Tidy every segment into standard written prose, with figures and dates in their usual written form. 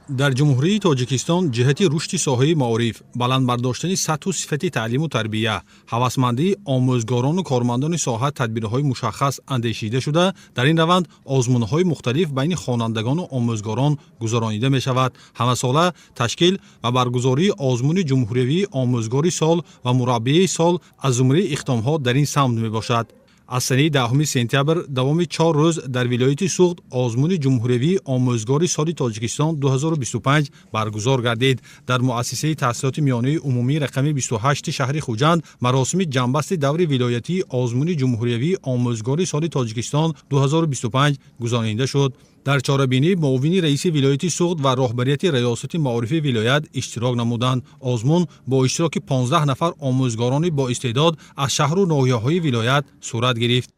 Дар Ҷумҳурии Тоҷикистон ҷиҳати рушди соҳаи маориф, баланд бардоштани сатҳу сифати таълиму тарбия, ҳавасмандии омӯзгорону кормандони соҳа тадбирҳои мушаххас андешида шуда, дар ин раванд озмунҳои мухталиф байни хонандагону омӯзгорон гузаронида мешавад. Ҳамасола ташкил ва баргузории озмуни ҷумҳуриявии «Омӯзгори сол» ва «Мураббии сол» аз зумраи иқдомҳо дар ин самт мебошад. Аз санаи 10 сентябр давоми 4 рӯз дар вилояти Суғд озмуни ҷумҳуриявии «Омӯзгори соли Тоҷикистон 2025» баргузор гардид. Дар муассисаи таҳсилоти миёнаи умумии рақами 28 шаҳри Хуҷанд маросими ҷамъбасти даври вилоятии озмуни ҷумҳуриявии «Омӯзгори соли Тоҷикистон 2025» гузаронида шуд. Дар чорабинӣ муовини раиси вилояти Суғд ва роҳбарияти раёсати маорифи вилоят иштирок намуданд. Озмун бо иштироки 15 нафар омӯзгорони боистеъдод аз шаҳру ноҳияҳои вилоят сурат гирифт.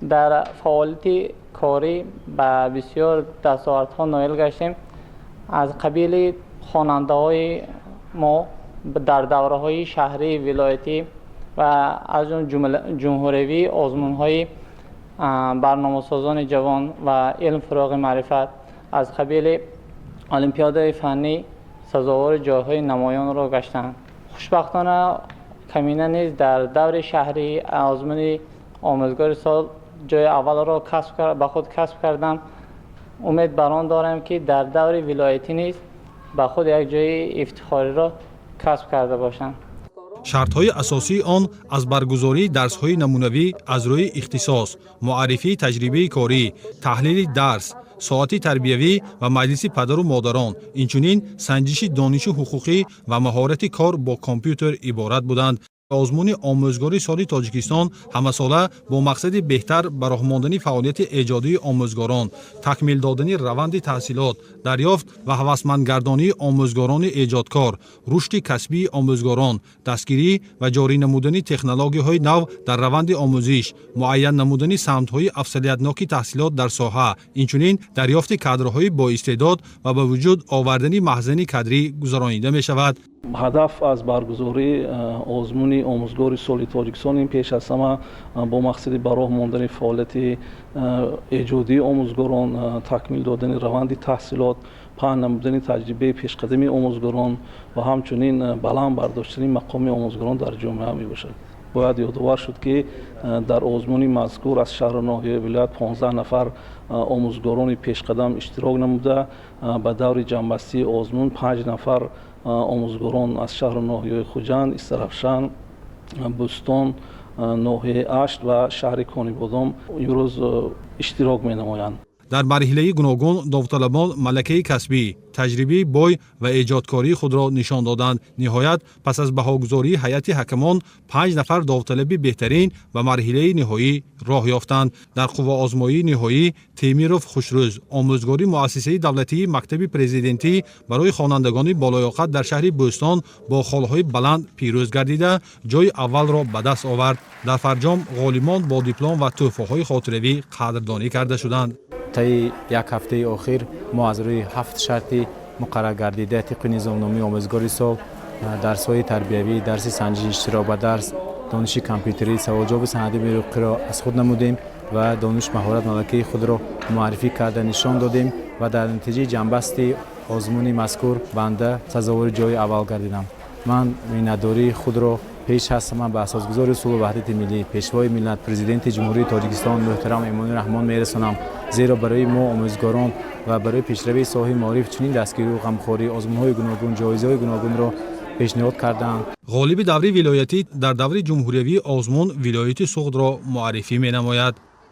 Дар фаъолияти корӣ ба бисёр дастовардҳо ноил гаштем. Аз қабили хонандаҳои мо дар давраҳои шаҳрӣ, вилоятӣ ва аз ҷумҳуриявӣ озмунҳои барномасозони ҷавон ва «Илм фурӯғи маърифат», аз қабили олимпиадаи фаннӣ сазовори ҷойҳои намоёнро гаштанд. Хушбахтона, камина низ дар даври шаҳрии озмуни «Омӯзгори сол» ҷои аввалро ба худ касб кардам. Умед бар он дорам, ки дар даври вилоятӣ низ ба худ як ҷои ифтихориро касб карда бошам. Шартҳои асосии он аз баргузории дарсҳои намунавӣ аз рӯи ихтисос, муаррифии таҷрибаи корӣ, таҳлили дарс, соати тарбиявӣ ва маҷлиси падару модарон, инчунин санҷиши дониши ҳуқуқӣ ва маҳорати кор бо компютер иборат буданд. Озмуни «Омӯзгори соли Тоҷикистон» ҳамасола бо мақсади беҳтар ба роҳ мондани фаъолияти эҷодии омӯзгорон, такмил додани раванди таҳсилот, дарёфт ва ҳавасмандгардонии омӯзгорони эҷодкор, рушди касбии омӯзгорон, дастгирӣ ва ҷорӣ намудани технологияҳои нав дар раванди омӯзиш, муайян намудани самтҳои афзалиятноки таҳсилот дар соҳа, инчунин дарёфти кадрҳои боистеъдод ва ба вуҷуд овардани маҳзани кадрӣ гузаронида мешавад. Ҳадаф аз баргузории озмуни «Омӯзгори соли Тоҷикистон» ин пеш аз ҳама бо мақсади ба роҳ мондани фаъолияти эҷодии омӯзгорон, такмил додани раванди таҳсилот, паҳн намудани таҷрибаи пешқадами омӯзгорон ва ҳамчунин баланд бардоштани мақоми омӯзгорон дар ҷомеа мебошад. Бояд ёдовар шуд, ки дар озмуни мазкур аз шаҳру ноҳияи вилоят 15 нафар омӯзгорони пешқадам иштирок намуда, ба даври ҷамъбастии озмун панҷ нафар омӯзгорон аз шаҳру ноҳияҳои Хуҷанд, Истаравшан, Бӯстон, ноҳияи Ашт ва шаҳри Конибодом имрӯз иштирок менамоянд. Дар марҳилаи гуногун довталабон малакаи касбӣ, таҷрибаи бой ва эҷодкории худро нишон доданд. Ниҳоят, пас аз баҳогузории ҳайати ҳакамон, панҷ нафар довталаби беҳтарин ба марҳилаи ниҳоӣ роҳ ёфтанд. Дар қувваозмоии ниҳоӣ Темиров Хушрӯз, омӯзгори муассисаи давлатии мактаби президентӣ барои хонандагони болоёқат дар шаҳри Бӯстон, бо холҳои баланд пирӯз гардида, ҷои аввалро ба даст овард. Дар фарҷом ғолибон бо диплом ва тӯҳфаҳои хотиравӣ қадрдонӣ карда шуданд. Таи як ҳафтаи охир мо аз рӯи ҳафт шарти муқарраргардида тибқи низомномаи «Омӯзгори сол» дарсҳои тарбиявӣ, дарси санҷиши иштирок ба дарс, дониши компютерӣ, саволҷавоби санадии ҳуқуқиро аз худ намудем ва дониш, маҳорат, малакаи худро муаррифӣ карда нишон додем ва дар натиҷаи ҷамъбасти озмуни мазкур банда сазовори ҷои аввал гардидам. Ман миннатдории худро пеш аз ҳама ба асосгузори сулҳу ваҳдати миллӣ, Пешвои миллат, Президенти Ҷумҳурии Тоҷикистон муҳтарам Эмомалӣ Раҳмон мерасонам, зеро барои мо омӯзгорон ва барои пешравии соҳаи маориф чунин дастгирию ғамхорӣ, озмунҳои гуногун, ҷоизаҳои гуногунро пешниҳод карданд. Ғолиби даври вилоятӣ дар даври ҷумҳуриявии озмун вилояти Суғдро муаррифӣ менамояд.